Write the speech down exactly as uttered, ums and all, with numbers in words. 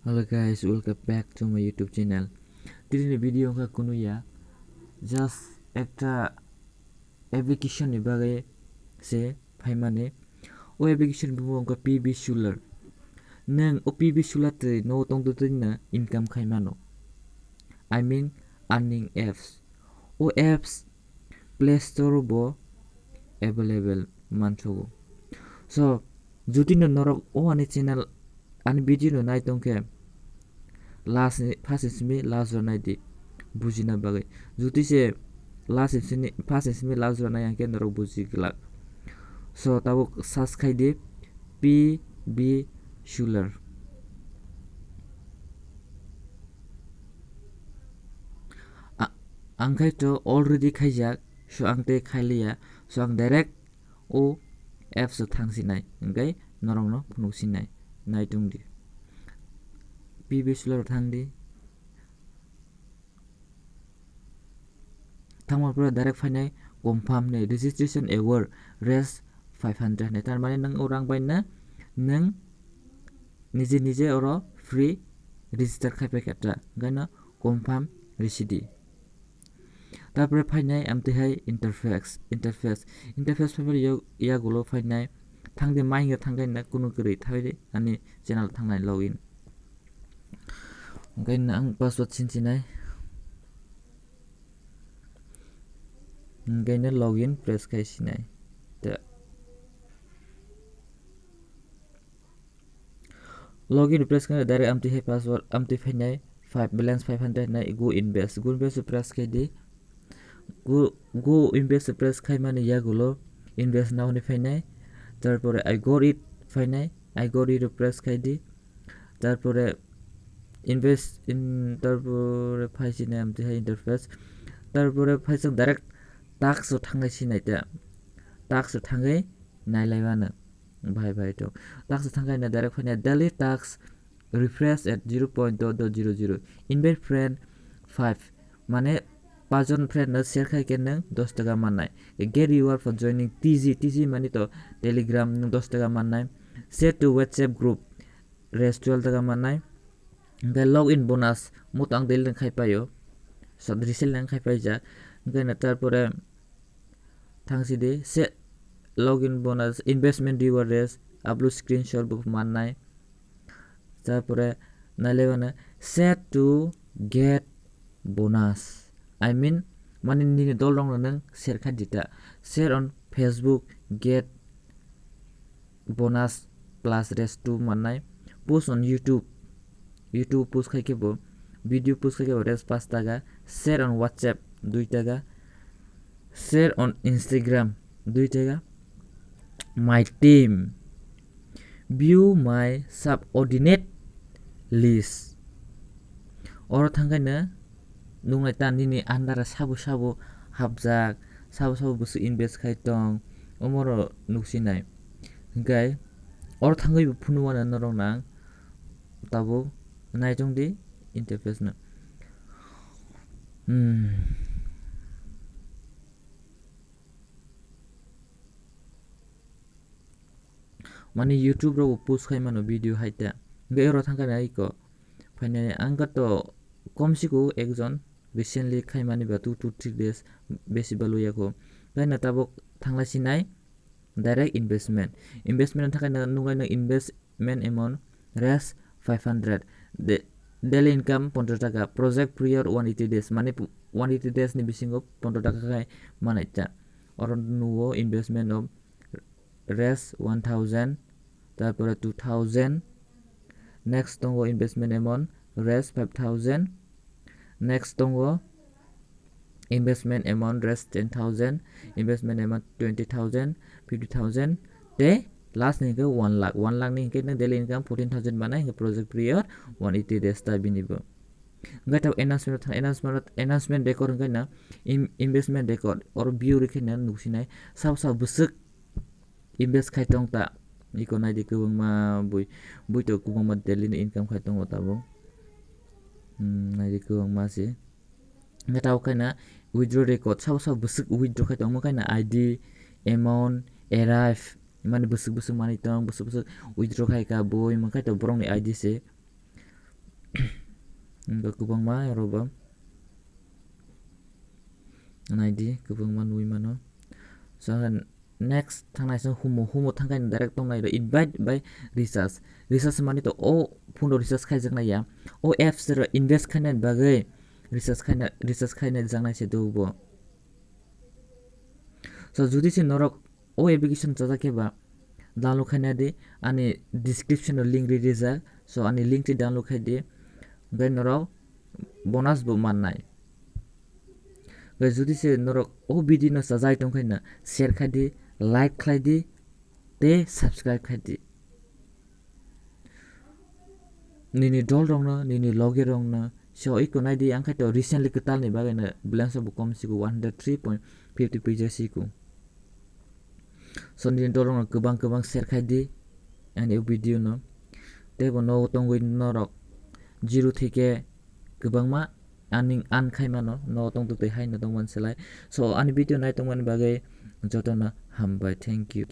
Hello guys, welcome back to my YouTube channel. Tini ni video wngkha kunu ya, just ekta application ni bagwi se phaimani. O application ni bumung wngkha P B Shuler. Nwng o P B Shuler twi no tongtwtwi no income khai mano. I mean earning apps. O apps Play Store o bo available mansugo. So, jotino norok o ani channel, ani video no nai tongkhe, last ni, first ni simi last rw nai di, bujina bagwi. Jotise last ni simi, first ni simi last rw nai hwnkhe norok buji glak. So, tabuk search khai di P B Shuler. A-, ang khai to already khaijak, so ang tei khailiya, so ang direct o apps o thang sinai, hwnkhe norokno phunuk sinai, nai tong di. P B Shuler o thang di. Thangma pore direct phainai confirm ni registration award raise five hundred ni, tar mane nwng o rang bai na nwng nije nije oro free register khai pai kha ta, hwnkhe no confirm risi di. Tarpore phainai amtwi hai interface, interface, interface phaimani yag-, yagulo phainai thangdi mai hwnwi thangkhe na kunu kwrwi thawi ani channel thangnai login. Hwnkhe na ang password sinsinai. Hwnkhe na login press khai sinai. Ta. Login press khai direct amtwi hai password amtwi phainai five balance five hundred nai go invest. Go invest press khai di. Go, go invest press khai mani yagulo invest now ni phainai. Tarpore I got it phainai. I got it press khai di. Tarpore invest in, tarpore phai sinai amtwi hai interface. Tarpore phai chwng direct task o thangnai sinai ta. Task o thangwi nailai mano. Bhai, bhai, to. Task thangkhe na direct phaina daily task refresh at zero point dot dot zero zero. Invite friend five. Mane pajon friend no share khai khe nwng dos taka mannai. Get reward for joining T G. T G mani to Telegram nwng dos taka mannai. Share to WhatsApp group. Raise twelve taka mannai. Hwnkhe login bonus. Mo to ang daily nang khai paio. Sat reset nang khai paijak. Hwnkhe na tarpore thang sidi se login bonus, investment reward raise, upload screenshot bo mannai. Tarpore nailai mano set to get bonus. I mean, mani nini dol rok no nwng share khai dita. Share on Facebook, get bonus plus raise two mannai. Post on YouTube, YouTube post khai khe bo, video post khai khe bo raise paanch taka. Share on WhatsApp dui taka. Share on Instagram dui taka. My team, view my subordinate list. Oro thangkhe no nungnai ta nini under sabo sabo hapjak, sabo sabo bwswk invest khai tong, omoro nuksinai. Hwnkhe oro thangwi bo phunukmano norok nang tabuk naichong di interface no. Hmm. Mani YouTube rogo post khai mano video hai ta. Hwnkhe oro thangkhe nai iko. Phainai ang to komsiko ekjon recently khai mani ba two to three days besi balwi yakho. Kaina tabuk thanglai sinai direct investment. Investment thangkhe na nungai no investment amount raise five hundred. De-, daily income pondro taka. Project period one eighty days. Mani pu-, one eighty days ni bisingo pondro taka khai manai ta. Oro nuo investment of raise one thousand, tarpore two thousand, next tongo investment amount raise five thousand, next tongo investment amount raise ten thousand, investment amount twenty thousand, fifty thousand, tei last ni hwnkhe one lakh, one lakh ni hwnkhe nang daily income fourteen thousand manai hwnkhe project period one eighty days ta bini bo. Hwnkhe tabuk announcement thang, announcement, announcement record hwnkhe na in-, investment record oro view rikhe na nuksinai sabo sabo bwswk invest khai tong ta. Iko naidi kwbangma bui, bui to kwbangma daily ni income khai tongo tabuk. Hmm, naidi kwbangma se. Hwnkhe tabuk khaina withdraw record sabo sabo bwswk withdraw khai tongma khaina I D, amount, arrive, mani bwswk bwswk manwi tong, bwswk bwswk withdraw khai ka bui, hwnkhe to borokni I D se. Wngkha kwbangma oro bo. Naidi, kwbangma nugwi mano. So, next thangnai se humo, humo thangkhe direct tongnai rw invite by recharge. Recharge mani to o phone rw recharge khaijaknai ya. O apps rw invest khainani bagwi recharge khaina, recharge khainai jaknai se do bo. So, jodi se norok o application chajak khe ba download khaina di, ani description o link ri rijak. So, ani link ti download khai di. Hwnkhe norok bonus bo mannai. Hwnkhe jodi se norok o video no chajai tong khe no share khai di, like khlai di, tei subscribe khai di. Nini dol rokno, nini logi rokno, so iko nai di, ang khai to recently kwtal ni bagwi no balance bo kom sigo one hundred three point fifty paisa sigo. So nini dol rokno kwbang kwbang share khai di ani o video no. Tei bo nogo tongwi norok zero theke kwbangma earning earn khai mano, nogo tong twi hai no tong man selai. So ani video nai tong mani bagwi jotono hambai, thank you.